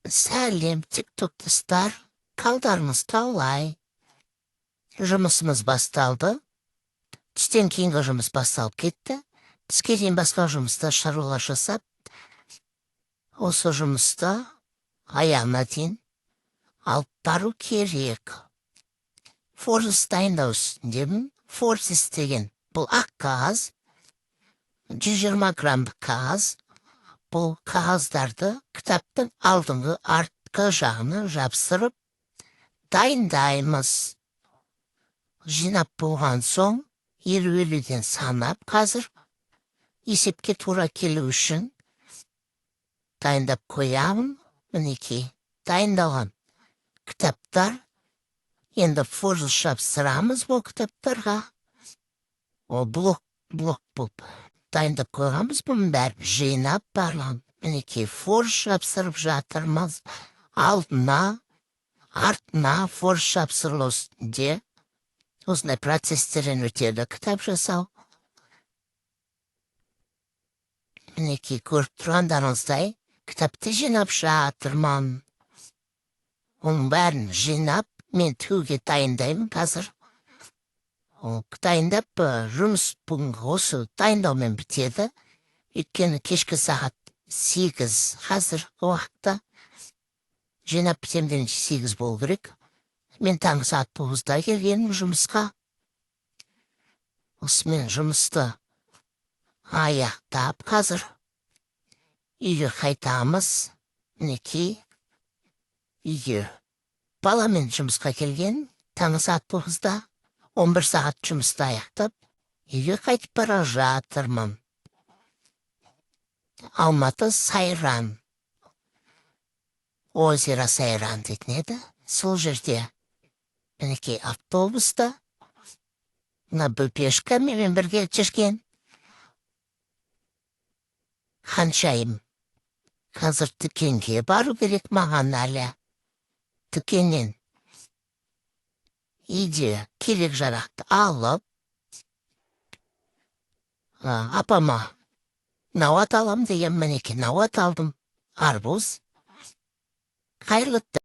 Сәлем, тиктоктастар! Қалдарыңыз қалай? Жұмысымыз басталды. Түстен кейінгі жұмыс басталып кетті. Түске дейін басқа жұмыста шаруалар жасап, осы жұмысты аяғына дейін алып бару керек. Форзис дайындау үстіндемін. Форзис деген бұл ақ қағаз, 120 граммдық қағаз. Бұл қағаздарды кітаптың алдыңғы, артқы жағына жапсырып дайындаймыз. Жинап болған соң, 50-50-ден санап, қазір есепке тура келу үшін дайындап қоямын. Мінекей, дайындалған кітаптар. Енді форзис жапсырамыз бұл кітаптарға. Ол блок блок болып дайындап қойғанбыз бұның бәрін жинап, барлығын. Мінекей, форзис жапсырып жатырмыз. Алдына, артына форзис жапсырылу үстінде. Осындай процесстерден өтеді кітап жасау. Мінекей, көріп тұрғандарыңыздай, кітапты жинап жатырмын. Оның бәрін жинап, мен тігуге дайындаймын қазір. Дайындап, жұмыс бүгінгі осы дайындаумен бітеді, өйткені кешкі сағат 8 қазір уақытта. Жинап бітемін дегенше 8 болу керек. Мен таңғы сағат 9-да келгенмін жұмысқа. Осымен жұмысты аяқтап, қазір үйге қайтамыз. Мінекей, үйге баламен жұмысқа келген таңғы сағат 9-да, 11 сағат жұмысты аяқтап, үйге қайтып бара жатырмын. Алматы, Сайран, озеро Сайран дейтін еді, сол жерде. Мінекей, автобуста мына бөпешка менімен бірге жүрген Ханшайым. Қазір дүкенге бару керек маған әлі. Дүкеннен үйде керек жарақты алып, апама науат алам деген. Мінекей, науат алдым, арбуз. Қайырлы.